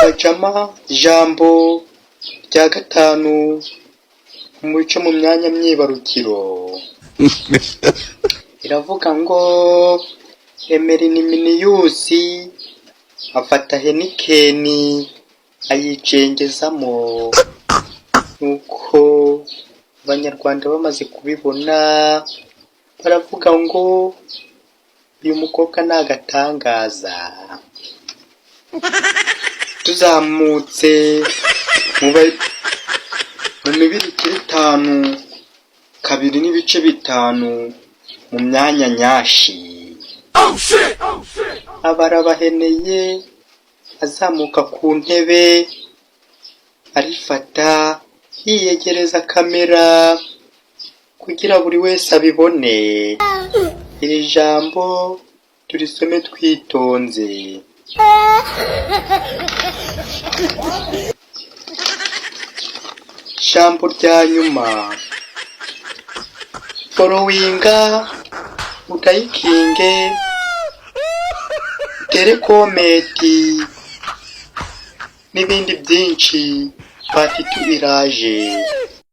Bajama, ijambo rya gatanu mu bice mu myanya myibarukiro iravuga ngo Emeriniminiyusi afata Heineken ayicengezamo. Nuko Abanyarwanda bamaze kubibona baravuga ngo uyu mukobwa ni agatangaza. Tuzamutse mu mibirikira itanu 2.5 mu myanya nyashi, aba arabaheneye, azamuka ku ntebe, arifata, yiyegereza kamera kugira buri wese abibone. Iri jambo turisome twitonze. Ijambo rya nyuma: followinga, urayikinge, utere comment n'ibindi byinshi. Part two iraje.